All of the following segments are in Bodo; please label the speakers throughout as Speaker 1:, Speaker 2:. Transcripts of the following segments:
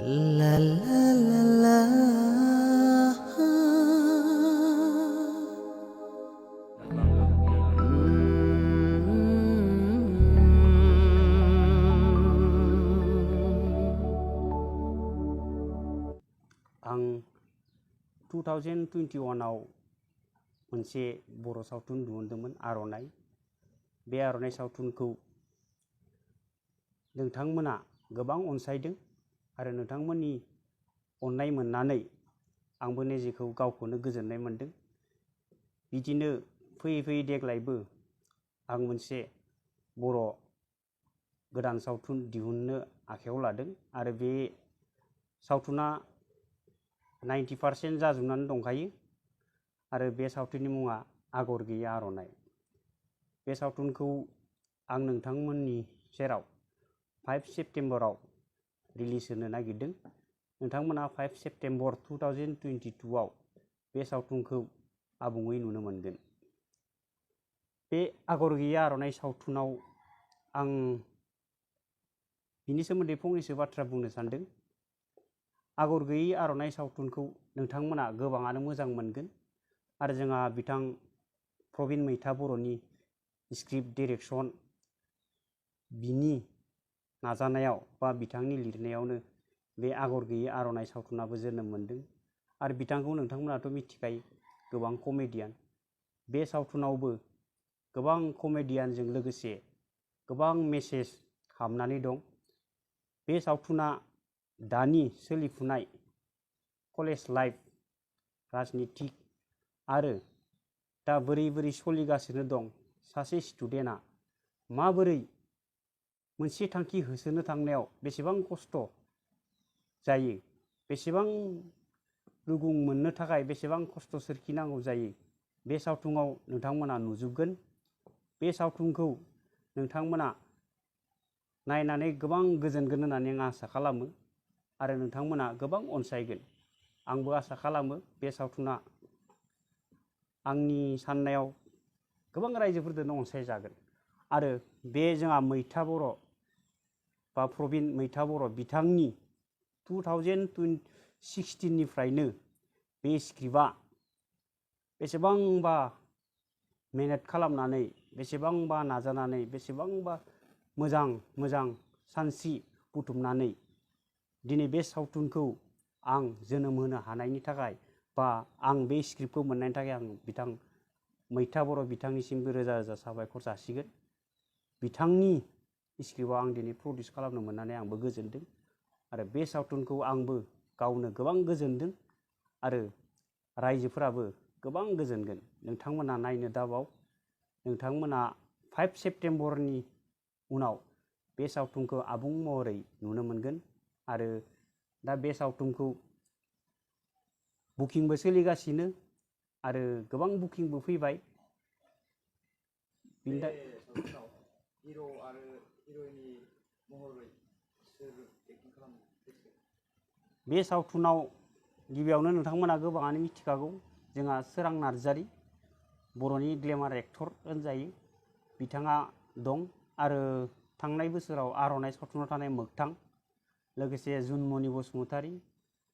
Speaker 1: La la la la.
Speaker 2: आं 2021 आव मोनसे बर' सावथुन दिहुनदोंमोन आर'नाइ। बे आर'नाइ सावथुनखौ नोंथांमोना गोबां अनसायदों आरो नोंथांमोननि अननाय मोननानै आंबो निजेखौ गावखौनो गोजोननाय मोनदों। बिदिनो फैयै फैयै देग्लायबो आं मोनसे बर' गोदान सावथुन दिहुननो आखायाव लादों आरो बे सावथुना 90% जाजोबनानै दंखायो आरो बे सावथुननि मुङा आगर गैयै आर'नाइ। बे सावथुनखौ आं नोंथांमोननि सेराव 5 सेप्तेम्बराव रिलिज होनो नागिरदों। नोंथांमोना 5 सेप्तेम्बर 2022 आव बे सावथुनखौ आबुङै नुनो मोनगोन। बे आगर गैयै आर'नाइ सावथुनाव आं बिनि सोमोन्दै फंनैसो बाथ्रा बुंनो सानदों। आगर गैयै आर'नाइ सावथुनखौ नोंथांमोना गोबाङानो मोजां मोनगोन आरो जोंहा बिथां प्रबिन मैथा बर'नि स्क्रिप्ट डिरेक्सन बिनि नाजानायाव बा बिथांनि लिरनायावनो बे आगर गैयै आर'नाइ सावथुनाबो जोनोम मोनदों आरो बिथांखौ नोंथांमोनाथ' मिथिखायो, गोबां कमेडियान। बे सावथुनावबो गोबां कमेडियानजों लोगोसे गोबां मेसेज हाबनानै दं। बे सावथुना दानि सोलिफुनाय कलेज लाइफ, राजनितिक आरो दा बोरै सोलिगासिनो दं सासे स्टुडेन्टआ माबोरै मोनसे थांखि होसोनो थांनायाव बेसेबां खस्थ' जायो, बेसेबां रुगुं मोननो थाखाय बेसेबां खस्थ' सोरखिनांगौ जायो, बे सावथुनाव नोंथांमोना नुजोबगोन। बे सावथुनखौ नोंथांमोना नायनानै गोबां गोजोनगोन होननानै आं आसा खालामो आरो नोंथांमोना गोबां अनसायगोन। आंबो आसा खालामो बे सावथुना आंनि साननायाव गोबां रायजोफोरजोंनो अनसायजागोन आरो बे जोंहा मैथा बर' बा प्रबिन मैथा बर' बिथांनि 2016 निफ्रायनो बे स्क्रिप्टआ बेसेबांबा मेहनत खालामनानै, बेसेबांबा नाजानानै, बेसेबांबा मोजां सानस्रि बुथुमनानै दिनै बे सावथुनखौ आं जोनोम होनो हानायनि थाखाय बा आं बे स्क्रिप्टखौ मोननायनि थाखाय आं बिथां मैथा बर' बिथांनिसिमबो रोजा रोजा साबायखर जासिगोन। बिथांनि स्क्रिप्टआव आं दिनै प्रडिउस खालामनो मोननानै आंबो गोजोनदों आरो बे सावथुनखौ आंबो गावनो गोबां गोजोनदों आरो रायजोफोराबो गोबां गोजोनगोन। नोंथांमोना नायनो दाबाव, नोंथांमोना 5 सेप्तेम्बरनि उनाव बे सावथुनखौ आबुं महरै नुनो मोनगोन आरो दा बे सावथुनखौ बुकिंबो सोलिगासिनो आरो गोबां बुकिंबो फैबाय।
Speaker 3: हिर' आरो हिर'इननि महरै सोर एक्टिं खालामो?
Speaker 2: बे सावथुनाव गिबियावनो नोंथांमोना गोबाङानो मिथिखागौ, जोंहा सोरां नार्जारि बर'नि ग्लेमार एक्टर होनजायो, बिथाङा दं आरो थांनाय बोसोराव आर'नाइ सावथुनाव थानाय मोगथां, लोगोसे जुनमनि बसुमतारी,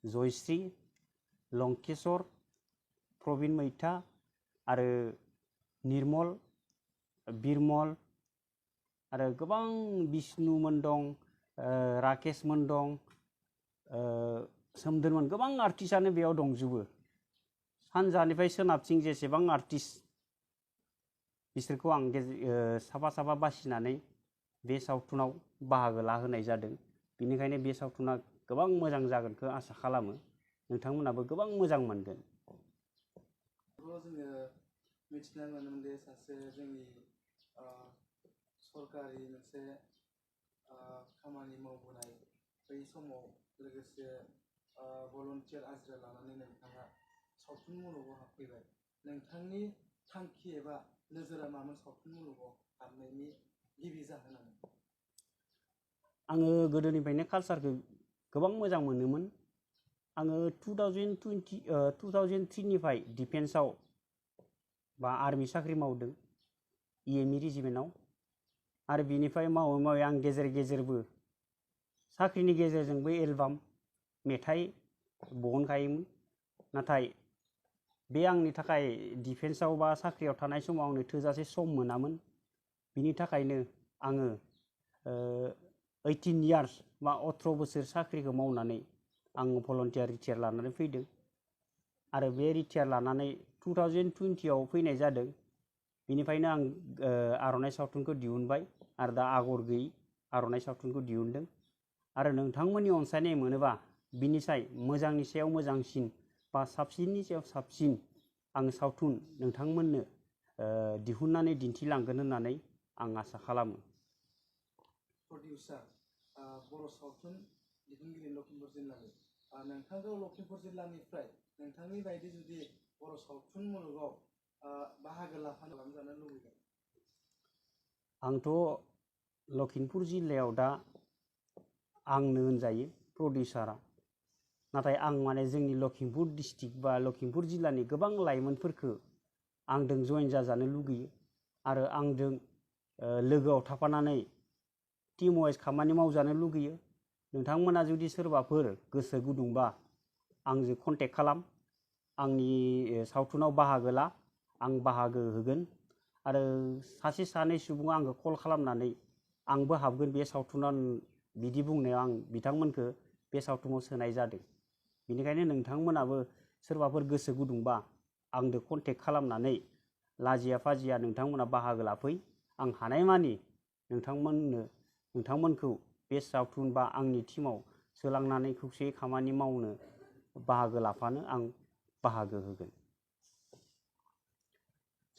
Speaker 2: जयश्री, लंकेशर, प्रबिन मैथा आरो निर्मल, बिरमल आरो गोबां बिष्णुमोन दं, राकेशमोन दं, सोमदोनमोन, गोबां आर्टिस्टआनो बेयाव दंजोबो। सानजानिफ्राय सोनाबथिं जेसेबां आर्टिस्ट बिसोरखौ आं साफा बासिनानै बे सावथुनाव बाहागो लाहोनाय जादों। बेनिखायनो बे सावथुना गोबां मोजां जागोनखौ आसा खालामो। नोंथांमोनाबो गोबां मोजां मोनगोन।
Speaker 3: जोङो मिथिना मोनोमोन दे सासे जोंनि सरकारि मोनसे खामानि मावबोनाय बै समाव लोगोसे भलन्टियार आजिरा लानानै नोंथाङा सावथुन मुलुगाव हाबफैबाय। नोंथांनि थांखि एबा नोजोरा मामोन सावथुन मुलुगाव हाबनायनि गिबि जाहोनानो?
Speaker 2: आङो गोदोनिफ्रायनो कालसारखौ गोबां मोजां मोनोमोन। आङो 2003 निफ्राय डिफेन्सआव बा आर्मि साख्रि मावदों, EME रेजिमेन्टआव आरो बिनिफ्राय मावै मावै आं गेजेर गेजेरबो साख्रिनि गेजेरजोंबो एलबाम मेथाइ बहनखायोमोन। नाथाय बे आंनि थाखाय डिफेन्सआव बा साख्रियाव थानाय समाव आंनो थोजासे सम मोनामोन। बिनि थाखायनो आङो 18 इयार्स बा 18 बोसोर साख्रिखौ मावनानै आं भलन्टियार रिटायार लानानै फैदों आरो बे रिटायार लानानै 2020आव फैनाय जादों। बिनिफ्रायनो आं आर'नाइ सावथुनखौ दिहुनबाय आरो दा आगर गैयै आर'नाइ सावथुनखौ दिहुनदों आरो नोंथांमोननि अनसायनाय मोनोबा बिनिसाय मोजांनि सायाव मोजांसिन बा साबसिननि सायाव साबसिन आं सावथुन नोंथांमोननो दिहुननानै दिन्थिलांगोन होननानै आं आसा खालामो।
Speaker 3: प्रडिउसार बर' सावथुन दिहुनगिरि लखिमपुर जिल्लानि नोंथांखौ लखिमपुर जिल्लानिफ्राय नोंथांनि बायदि जुदि बर' सावथुन मुलुगाव बाहागो लाफानो जानो लुबैगोन?
Speaker 2: आंथ' लखिमपुर जिल्लायाव दा आंनो होनजायो प्रडिउसारा। नाथाय आं माने जोंनि लखिमपुर डिस्ट्रिक्ट बा लखिमपुर जिल्लानि गोबां लाइमोनफोरखौ आंजों जइन जाजानो लुगैयो आरो आंजों लोगोआव थाफानानै टीम वाइज खामानि मावजानो लुगैयो। नोंथांमोना जुदि सोरबाफोर गोसो गुदुंबा आंजों कन्टेक्ट खालाम, आंनि सावथुनाव बाहागो ला, आं बाहागो होगोन आरो सासे सानै सुबुङा आंखौ कल खालामनानै आंबो हाबगोन बे सावथुनाव बिदि बुंनायाव आं बिथांमोनखौ बे सावथुनाव सोनाय जादों। बेनिखायनो नोंथांमोनाबो सोरबाफोर गोसो गुदुंबा आंजों कन्टेक्ट खालामनानै लाजिया फाजिया नोंथांमोना बाहागो लाफै। आं हानायमानि नोंथांमोनखौ बे सावथुन बा आंनि टीमाव सोलांनानै खौसेयै खामानि मावनो बाहागो लाफानो आं बाहागो होगोन।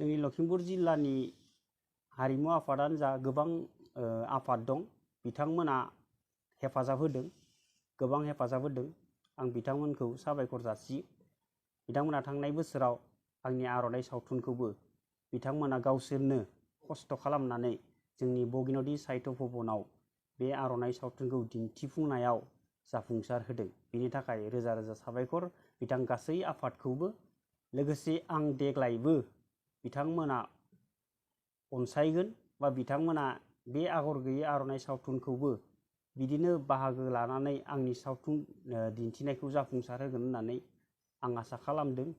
Speaker 2: जोंनि लखिमपुर जिल्लानि हारिमु आफादानो जा गोबां आफाद दं, बिथांमोना हेफाजाब होदों, गोबां हेफाजाब होदों। आं बिथांमोनखौ साबायखर जासियो। बिथांमोना थांनाय बोसोराव आंनि आर'नाइ सावथुनखौबो बिथांमोना गावसोरनो खस्थ' खालामनानै जोंनि बगिनदि साहित्य भबनाव बे आर'नाइ सावथुनखौ दिन्थिफुंनायाव जाफुंसार होदों। बिनि थाखाय रोजा रोजा साबायखर बिथां गासै आफादखौबो। लोगोसे आं देग्लायबो बिथांमोना अनसायगोन बा बिथांमोना बे आगर गैयै आर'नाइ सावथुनखौबो बिदिनो बाहागो लानानै आंनि सावथुन दिन्थिनायखौ जाफुंसार होगोन होननानै आं आसा खालामदों।